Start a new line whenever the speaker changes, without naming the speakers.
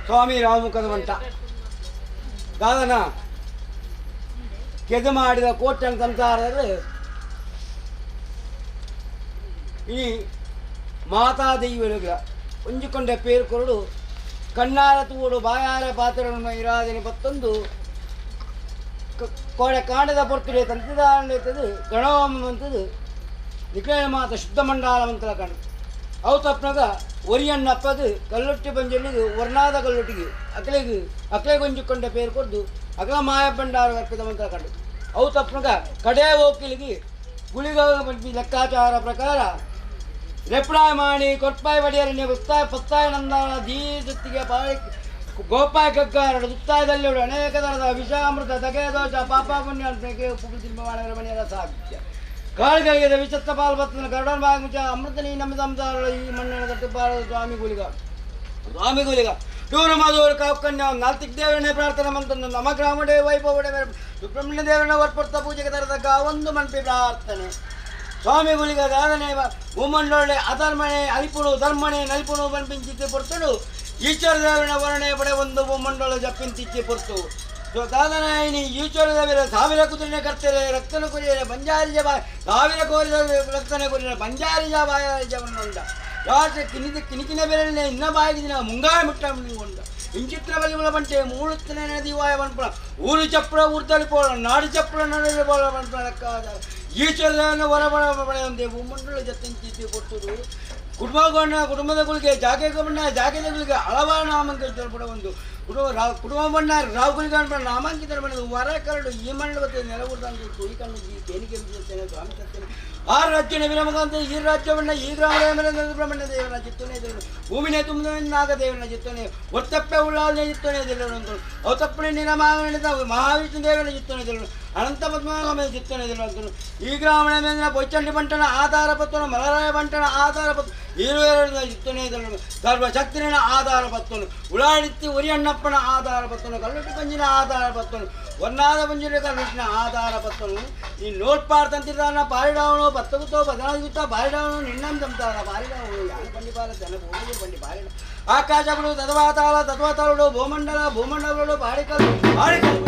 ಸ್ವಾಮಿ ರಾಮುಖದ ಮಂಟ ದಾದನ ಕೆದು ಮಾಡಿದ ಕೋಟನ್ ಸಂಸಾರದಲ್ಲಿ ಈ ಮಾತಾ ದೈವನುಗಳ ಒಂಜಿಕೊಂಡ ಪೇರು ಕೊರಡು ಕಣ್ಣಾರ ತೂಡು ಬಾಯಾರ ಪಾತ್ರವನ್ನು ಇರಾದನೆ ಬತ್ತೊಂದು ಕೋಡೆ ಕಾಂಡದ ಪೊರ್ತುಡೆ ತಂತಿದಾಂಡದು ಗಣವಂತದ್ದು ನಿಖಿಲ ಮಾತ ಶುದ್ಧ ಮಂಡಾಲವಂತಲ ಕಂಡು ಅವು ತಪ್ಪನಾಗ ಒರಿಯಣ್ಣಪ್ಪದು ಕಲ್ಲೊಟ್ಟಿ ಬಂಜಲ್ಲಿದು ವರ್ಣಾದ ಕಲ್ಲೊಟ್ಟಿಗೆ ಅಕ್ಲೆಗೆ ಅಕ್ಲೆಗೆ ಒಂಜಿಕೊಂಡ ಪೇರು ಕೊಡ್ದು ಅಗಲ ಮಾಯ ಭಂಡಾರ ಅರ್ಪಿತವಂತ ಕಂಡು ಅವು ತಪ್ಪನಾಗ ಕಡೆ ಹೋಗಿಲಿಗೆ ಗುಳಿಗ ಲೆಕ್ಕಾಚಾರ ಪ್ರಕಾರ ರೆಪ್ರಾಯ ಮಾಡಿ ಕೊಟ್ಪಾಯ ಬಡಿಯರಣ್ಯ ಉತ್ತಾಯ ಪತ್ತಾಯ ನಂದಾಳ ದೀಸತ್ತಿಗೆ ಬಾಳಿ ಗೋಪಾಯ ಗಗ್ಗಾರಡು ಉತ್ತಾಯದಲ್ಲಿ ಅನೇಕ ಥರದ ವಿಷಾಮೃತ ದಗೆ ದೋಷ ಪಾಪ ಪುಣ್ಯ ಮಣಿಯರ ಸಾಧ್ಯ ಕಾಳ್ಗಳಿಗೆ ವಿಷತ್ತ ಪಾಲ್ ಬತ್ತನ ಗರುಡನ ಬಾಗುಚ ಅಮೃತ ನೀ ನಮ್ಮ ಸಂಸಾರ ಈ ಮಣ್ಣಿನ ತಟ್ಟುಪಾಲ ಸ್ವಾಮಿ ಗುಲಿಗ ಸ್ವಾಮಿ ಗುಲಿಗ ಟೂರು ಮಧುರು ಕಾಕನ್ಯ ನಾಲ್ತಿಕ್ ದೇವರನ್ನೇ ಪ್ರಾರ್ಥನೆ ಮಂತಂದು ನಮ್ಮ ಗ್ರಾಮಡೇ ವೈಭವಡೆ ಸುಬ್ರಹ್ಮಣ್ಯ ದೇವರನ್ನ ವರ್ಪರ್ತ ಪೂಜೆಗೆ ತರತಕ್ಕ ಒಂದು ಮನ್ಪಿ ಪ್ರಾರ್ಥನೆ ಸ್ವಾಮಿ ಗುಲಿಗ ದಾದನೆ ಭೂಮಂಡೋಳೆ ಅಧರ್ಮಣೆ ಅಲಿಪುಣು ಧರ್ಮಣೆ ನಲಿಪುಣು ಬನ್ಪಿಂಚಿತ್ತೆ ಪೊರ್ತುಡು ಈಶ್ವರ ದೇವರನ ವರ್ಣೆ ಪಡೆ ಒಂದು ಭೂಮಂಡೋಳ ಜಪ್ಪಿಂತಿಚ್ಚೆ ಪೊರ್ತು ದಾದನಾಯಿನಿ ಈಶ್ವರ ದೇವರ ಸಾವಿರ ಕುದುರೆ ಕರ್ತಾರೆ ರಕ್ತನ ಕುರಿಯರೆ ಬಂಜಾರಿ ಜಬ ಸಾವಿರ ಕೋರಿದ ರಕ್ತನ ಕುರಿಯ ಬಂಜಾರಿ ಜಬಾಯ ಜವನ್ನುಂಡ ರಾಷ್ಟ್ರ ಕಿನಿದ ಕಿನಿಕಿನ ಬೆರಳಿನ ಇನ್ನ ಬಾಯಿಗಿನ ಮುಂಗಾಯ ಮುಟ್ಟ ಉಂಡ ಇಂಚಿತ್ರ ಬಲಿಮುಲ ಬಂಟೆ ಮೂಳುತ್ತನೆ ನದಿವಾಯ ಬನ್ಪುಳ ಊರು ಚಪ್ಪಳ ಊರ್ತಲಿ ಪೋಳ ನಾಡು ಚಪ್ಪಳ ನಡುವೆ ಪೋಳ ಬನ್ಪುಳ ಈಶ್ವರನ ಹೊರಬಳ ಪಡೆಯುವಂತೆ ಭೂಮಂಡಲ ಜತ್ತಂಚಿತಿ ಕೊಟ್ಟುದು ಕುಟುಂಬ ಕುಟುಂಬದ ಗುಳಿಗೆ ಜಾಗೆ ಬಣ್ಣ ಜಾಗೆದ ಗುಳಿಗೆ ಹಲವಾರು ನಾಮಾಂಕಿತ ಒಂದು ಕುಟುಂಬ ರಾವ್ ಕುಟುಂಬ ಬಣ್ಣ ರಾವ್ ಗುಳಿಗೆ ನಾಮಾಂಕಿತರ ಬಣ್ಣದ ವರ ಕರಡು ಈ ಮಂಡಲದ ನೆಲಗುಡ್ದಂದು ತುಳಿ ಕಣ್ಣು ಈ ತೇನಿಗೆ ಸ್ವಾಮಿ ತತ್ತೇನೆ ಆ ರಾಜ್ಯನ ವಿರಮಗಂತ ಈ ರಾಜ್ಯವನ್ನ ಈ ಗ್ರಾಮದ ಸುಬ್ರಹ್ಮಣ್ಯ ದೇವನ ಚಿತ್ತನೆ ಭೂಮಿನೇ ತುಂಬ ನಾಗದೇವನ ಚಿತ್ತನೆ ಒತ್ತಪ್ಪೆ ಉಳ್ಳಾಲನೆ ಚಿತ್ತನೆ ದಿಲ್ಲರು ಅವತಪ್ಪನೆ ನಿರಮಾಗಣಿತ ಮಹಾವಿಷ್ಣು ದೇವನ ಚಿತ್ತನೆ ದಿಲ್ಲರು ಅನಂತ ಪದ್ಮನಾಭ ಚಿತ್ತನೆ ದಿಲ್ಲರು ಈ ಗ್ರಾಮಣ ಮೇಲೆ ಪೊಚ್ಚಂಡಿ ಬಂಟನ ಆಧಾರ ಪತ್ತನು ಮಲರಾಯ ಬಂಟನ ಆಧಾರ ಪತ್ತು ಈರುವೇರನ ಚಿತ್ತನೆ ದಿಲ್ಲರು ಸರ್ವಶಕ್ತಿನ ಆಧಾರ ಪತ್ತನು ಉಳಾಡಿತ್ತಿ ಉರಿಯಣ್ಣಪ್ಪನ ಆಧಾರ ಪತ್ತನು ಕಲ್ಲುಟ್ಟಿ ಪಂಜಿನ ಆಧಾರ ಪತ್ತನು ಒನ್ನಾದ ಪಂಜಿನ ಕಲ್ಲುಟ್ಟಿನ ಆಧಾರ ಪತ್ತನು ಈ ನೋಟ್ಪಾಡ್ತಂತಿರ್ತಾನ ಪಾರಿಡಾವನು ಪತ್ತಗುತ್ತೋ ಬದಲಾಗುತ್ತಾ ಬಾರಿಡಾವನು ನಿನ್ನಂ ತಂತಾರ ಬಾರಿಡಾವನು ಯಾನು ಬಂಡಿ ಬಾರ ಜನ ಭೂಮಿಗೆ ಬಂಡಿ ಬಾರಿಡ ಆಕಾಶಗಳು ತದ್ವಾತಾಳ ತದ್ವಾತಾಳುಡು ಭೂಮಂಡಲ ಭೂಮಂಡಲಗಳು ಬಾರಿಕಲ್ಲು ಬಾರಿಕಲ್ಲು.